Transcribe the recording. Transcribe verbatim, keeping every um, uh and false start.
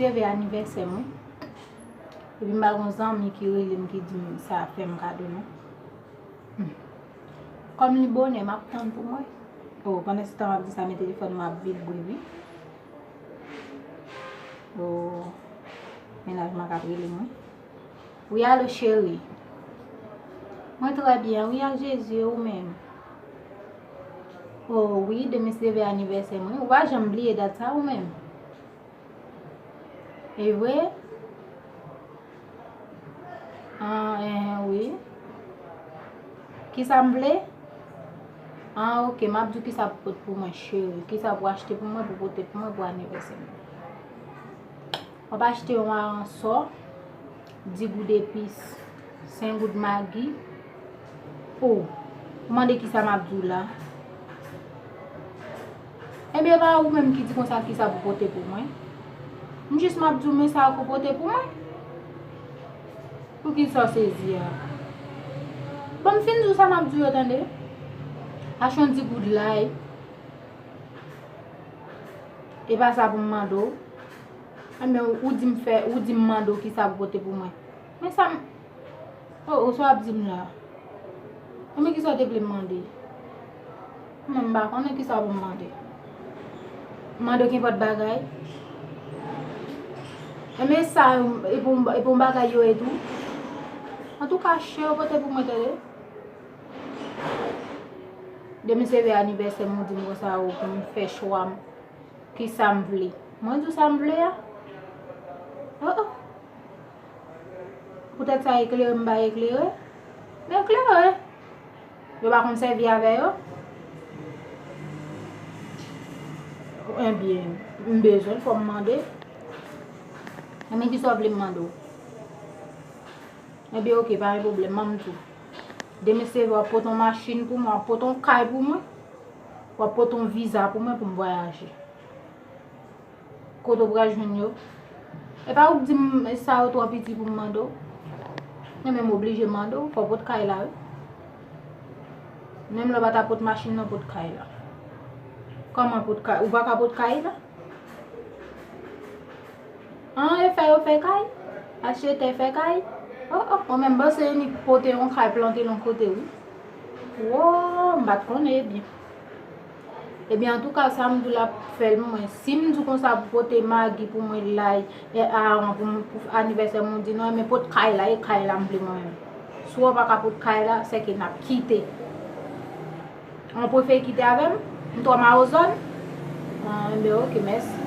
Leve anivèsè mwen. Epi m pa gon zanmi ki rele m ki di m sa fè m kado non. Hmm. Kòm li bonè, m ap tann pou mwen. Oh, pandan se tan m ap di sa, men telefòn mwen ap vibre wi. Oh, mennaj mwen k ap rele mwen. Wi, alo cheri. Mwen trè byen, wi, ak Jezi, ou menm? Oh, wi, demen se leve anivèsè mwen. Ou pa janm bliye dat sa, ou menm? E vre? Ah, eh, wi. Kisa m vle? Ah, ok, m ap di w kisa pou pot pou mwen, cheri. Kisa pou achte pou mwen, pou pote pou mwen, pou anivèsè mwen. W ap achte yon aransò, dis goud epis, senk goud magi. O, ou mande kisa m ap di w la. Ebyen, e pa ou menm ki di konsa kisa pou pote pou mwen. M jis m ap di w, men sa pou pote pou mwen. Poukisa w sezi a? Bon, m fin di w sa m ap di w yo, tande. Achte yon dis goud lay. E pa sa pou m mande w. Ebyen, ou di m fè, ou di m mande w kisa pou pote pou mwen. Men sa m, o, o, sa w ap di m la. Ebyen, kisa w te vle m mande? Mwen, m pa konnen kisa pou m mande. Mande w kenpòt bagay. Ebyen, sa, e pou, e pou bagay yo ye tou. Antouka, cheri, pote pou mwen, tande. Demen se leve anivèsè m, ou di m konsa, ou pou m fè chwa m, kisa m vle. Mwen di w sa m vle a. Oh, oh. Poutèt sa eklere m pa eklere. M eklere. Yo pa konn sèvi avè yo. Ebyen, m bezwen l, fò m mande. Ebyen, kisa w vle m mande w? Ebyen, oke, pa gen pwoblèm, manm tou. Demen se w ap pote yon machin pou mwen, w ap pote yon kay pou mwen, w ap pote yon viza pou mwen pou m vwayaje. Kote w pral jwenn yo? E pa ou k di m sa yo twò piti pou m mande w. Ebyen, m oblije mande w, fò w pot kay la, wi. Menm lè w pa ta pot machin nan, pot kay la. Kòman pot kay? Ou pa ka pot kay la? An, e fè yo fè kay? Achetè fè kay? Oh, oh, mwen menm panse ni pote yon kay plante l yon kote, wi. Wo, m pa t konnen, ebyen. Ebyen, antouka, sa m di w la, fè l pou mwen. Si m di w konsa pou pote magi pou mwen, lay, e aran pou m, pou anivèsè m, ou di non, men pot kay la, e kay la m vle mwen menm. Si w pa ka pot kay la, sèke n ap kite. Ou prefere kite avè m? M twò mawozòn? An, ebyen, oke, mèsi.